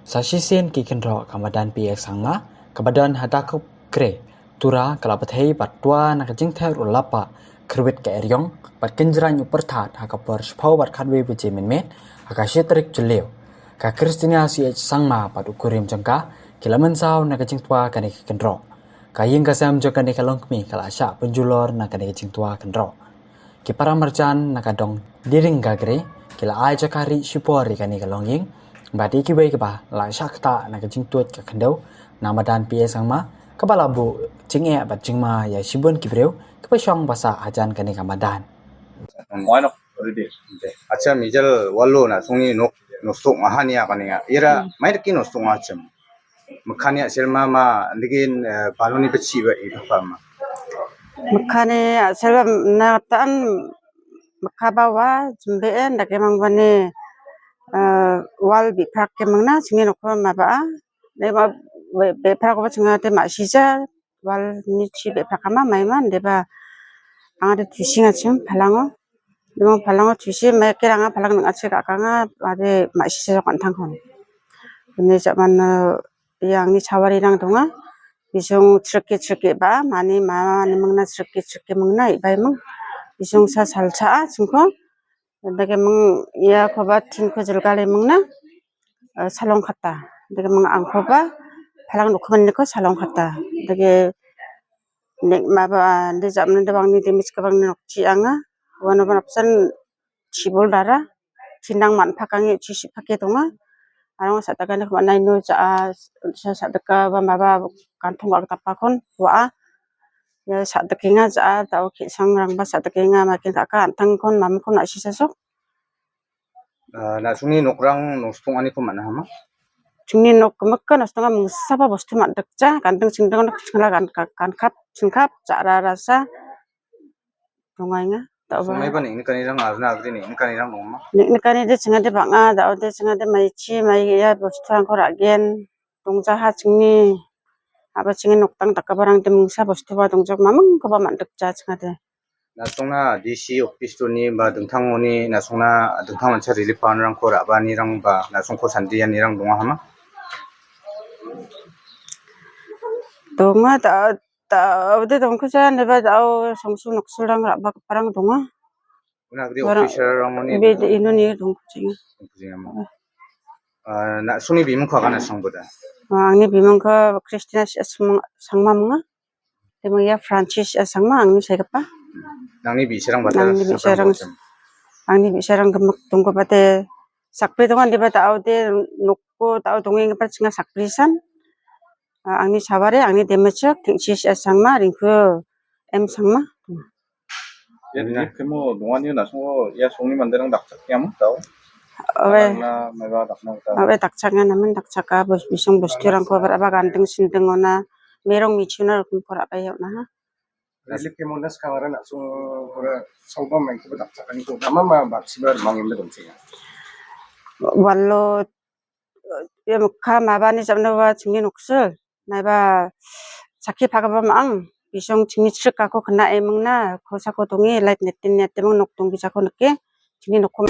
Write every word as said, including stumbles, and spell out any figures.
Sasisen kikinrok kamadan P X Sangma, kabadan hadakop kre, tura kalapatei batwa nakajingthai rulapa, kerwit ka eriong, bat kenjrang upertat, hakapor sepau bat kadwe beje menmet, haka shetrik jeleo. Ka Kristina C H Sangma, bat ukurim jengka, kilamansau nakajingtwa kane kikinrok. Ka ying kasam jokane kalongkmi, kala asha penjulor nakane kajingtwa kinrok. Kipara merchan nakadong diring gagre, kila ai jakari sipor ikani kalongying, badi kibai kaba la shakta nakajingtuat kakendau, namadan P S Sangma, kaba labu jingeh bat jingma ya sibun kibreu, kaba shong basa ajan kani kamadan. Why not? Acha mijal walo na songni nok nosok ahani akani ya. Ira Hmm. Mairki nosok achim. Mekkani a·selma ma nigin, eh, baloni bechiba idokama. Mekkani a·selma na tan mekkaba ua jimbe·en dake mangbani, eh, wal biprak ke mangna singni nokko maba a. Deba be-, beprak oba singa te ma·sija wal ni chi beprak ama maiman deba angade tuising achim palango. Rimang palango tuisi meke ranga palang ning·achi ka·kanga ade ma·sisi jok an·tangkon. Ine ja·mano ia angni chawarirang donga. Bisong chrike chrike ba mani mani mingna chrike chrike mingna ibaiming. Bisong sa salcha·a chingko. Dake ming ia koba tinko jilgale mingna. Eh, salong kata. Dake ming angkoba palang nokmaniko salong kata. Dake nek maba de jamna de bangni de mis kabangni nokchi anga. Uano ban apsan chibol dara. Tindang man pakange chi si pake donga. Arong sadakani koma naino ja sa sadaka ba maba kantong ak tapakon wa. Ya sadakenga ja dao ki sangrangba sadakenga makin kaka antangkon mamkon a·sisasok. Ah, na·songni nokrang nostong aniko man·a hama? Chingni nok gimikka nostonga mingsaba bostu man·dikja, ganding chingding nok chingla gan-, gan-, gankap, chingkap, ja·ra rasa dongaenga. Da·oba. Songaiba neng·nikanirang aruna agri neng·nikanirang dongma? Neng·nikani de chingade bang·a, da·ode chingade maichi, maiya bosturangko ra·gen, dongjaha chingni, aba chingni noktang dakgiparang de mingsa bostuba dongjak mamingkoba man·dikja chingade. Na·songna D C office-oni ba dingtangoni na·songna dingtang mancha relief fund-rangko ra·baanirang ba na·songko sandianirang donga hama? Donga, da-, da-, ode dongkija, neba da·o songsul noksulrang ra·bagiparang donga. Una agri Ora-, officer-rangoni be donga? De inoni dongkujenga. Dongkujenga ma? Ah. Ah, na·songni bimungko agana sangboda? Ah, angni bimungko Christina Sangma, Sangma munga. Temo ia Francis Sangma angni saigipa. Nangni bi·sarang bata Nangni bi·sarang, sangma jam. Angni bi·sarang gimik donggipade sakbri dongan deba da·ode nokko da·o dongenggipa chinga sakbrisan. Ah, angni sawari, angni demechik, Tengsis Sangma, Ringku M Sangma. Ia Bina. Kemo donganio na·songo ia songni manderang dakchakengamo da·o? Oe. Dakna maiba dakna gita. Oe, dakchakna namen dakchaka, bos-, bisong bosturangko ba·raba ganding sindingona, merong michuna rokomko ra·bae on·aha. Relief camp-ona skangara na·songkora saoba maikoba dakchakaniko namama baksiba rimangenba dongchenga. Walo, ia mikka mabani jamnoba chingni noksil. Maiba sakki pagaba ma·ang. Bisong chingni chrik ako kena emingna, kosako donge, light netin neteming nok donggijako nike. Chingni nokko